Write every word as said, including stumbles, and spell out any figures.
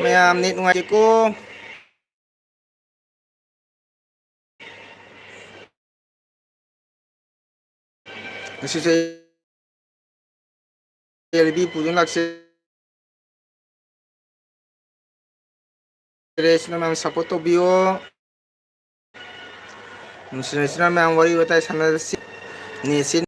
ꯃꯌꯥꯝ ꯅꯦꯠ ꯅꯨꯡꯉꯥꯏꯇꯦꯀꯣ꯫ ꯉꯁꯤꯁꯦ ꯑꯦꯜ ꯕꯤ ꯄꯨꯗꯨꯅ ꯂꯥꯛꯆꯔꯦ꯫ ꯁꯤꯅ ꯃꯌꯥꯝ ꯁꯞꯄꯣꯔꯠ ꯇꯧꯕꯤꯌꯣ꯫ ꯅꯨꯡꯁꯤꯅ ꯃꯌꯥꯝ ꯋꯥꯔꯤ ꯋꯥꯇꯥꯏ ꯁꯥꯟꯅꯔꯁꯤ꯫ ꯅꯦꯠꯁꯤ